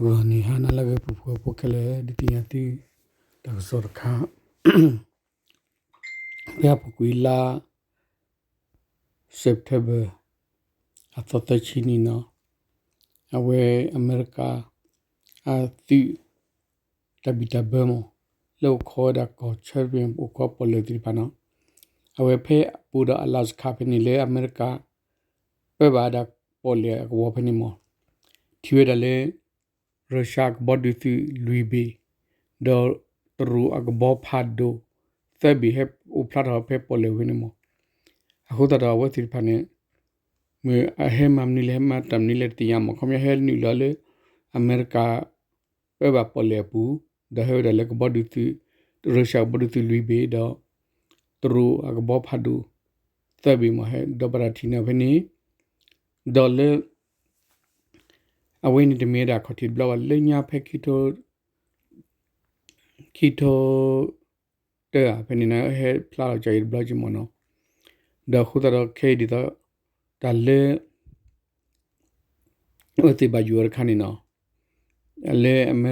ဂီၤနံၤဟါနၤလၢအဂ့ၤ ပှၤဖှီၣ်ဖိခဲလၢာ် ဒုးသ့ၣ်ညါသုတၢ်ကစီၣ်တခါ ဖဲအပူၤကွံာ်လါ September အသီသၢဆံနံၤနီၤ, အဝဲအမဲရကၤ အသုး တၢ်ဘံၣ်တၢ်ဘၢမး လၢအိၣ်ခိးဝဲဒၣ်ကီၢ်ဆၢတဘ့ၣ် အိၣ်ခိးပီၣ်လဲၣ်သ့ၣ်တဖၣ်နီၤ, အဝဲဖဲအပူၤဒီး Alaska ဖဲန့ၣ် လၢအမဲရကၤ ပၢဘၣ်ဝဲဒၣ်ပီၣ်လဲၣ်အကဝီၤဖဲန့ၣ်မး, ထံၣ်ဝဲဒၣ်လၢ ရၢၡါအကဘီဒုးသုးလွံၢ်ဘ့ၣ် ဒီးတရူးအကဘီဖးဒိၣ်သၢဘ့ၣ် ဟဲအိၣ်ဖျါထီၣ်ဖဲပီၣ်လဲၣ်ဝဲန့ၣ်မး, အဃိသတးဒီးအဝဲသ့ၣ်တဖၣ်န့ၣ် မ့ၢ်အဟဲမၤမနုၤလဲၣ် ဟဲမၤတၢ်မနုၤလဲၣ်တသ့ၣ်ညါမး, ခီပညီဟဲနုာ်လီၤလၢ အမဲရကၤ ပၢဘၣ်ပီၣ်လဲၣ်အပူၤ, ဒီးဟဲဝဲဒၣ်လၢကဘီဒုးသုး ရၢၡါကဘီဒုးသုးလွံၢ်ဘ့ၣ်ဒီး တရူးအကဘီဖးဒိၣ်သၢဘ့ၣ်မး ဟဲဒီးဘၣ်တၢ်ထံၣ်န့ၢ်ဖဲန့ၣ်, ဒီးလၢ အဝဲန့ၣ်တမ့ၢ်ဝဲဒၣ်ခီၣ်ထံးတဘျီဘၣ် လၢညါဖဲ ခံထိတၢဧါ ဖဲန့ၣ်န့ၣ် ဟဲဖျါလီၤကီအံၤတဘျီက့မးနီၤ, ဒီးအဃိသတးဒီးခဲအံၤဒ်သိး တၢ်လၢ အဝဲသ့ၣ်ဘၣ်ယိၣ်အီၤတခါန့ၣ်နီၤ, လၢ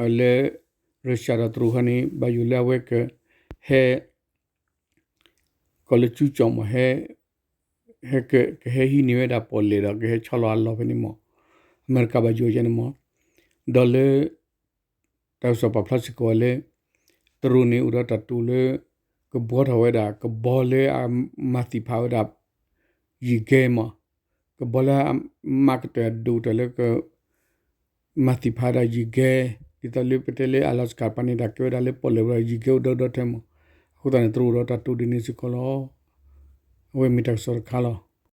လၢ ရၢၡါဒီးတရူးခါန့ၣ် ဘၣ်ယိၣ်လၢအဝဲက ဟဲ ကီးလၢကၠူကၠီၣ်မး ဟဲ ဟဲက ကဟဲဟံးန့ၢ်ဝဲဒၣ်ပီၣ်လဲၣ်ဒီး ကဟဲဆီလီၤအလီၢ်ဖဲန့ၣ်မး, အမဲရကၤဘၣ်ယိၣ်အီၤန့ၣ်မး, ဒီးလၢ တၢ်ကစီၣ်ပာ်ဖျါစ့ၢ်ကီးဝဲလၢ တရူးန့ၣ်အိၣ်ဒီးတၢ်တိာ်လၢ ကဘှီထီၣ်ဝဲဒၣ် ကဘီလၢအမၤသံၣ်ဖးဝဲဒၣ် ယံာ်ကဲမး, ကဘီလၢအမၤကတၢၢ်ဒိၣ်တၢ်လၢက မၤသံၣ်ဖးဝဲဒၣ်ယံာ်ကဲ, ဒ်သိးလၢပတဲလၢ Alaska ပၤန့ၣ် တၢ်ကဲဝဲဒၣ်လၢပီၣ်လဲၣ်ဝဲဒၣ် ယံာ်ကဲအိၣ်ဒီဒီထဲမး, အဃိသတးန့ၣ် တရူးအိၣ်ဒီးတၢ်တိာ်ဒ်န့ၣ်စ့ၢ်ကီးလီၤ. အဝဲမ့ၢ်တၢ်ကစီၣ်တခါလီၤ.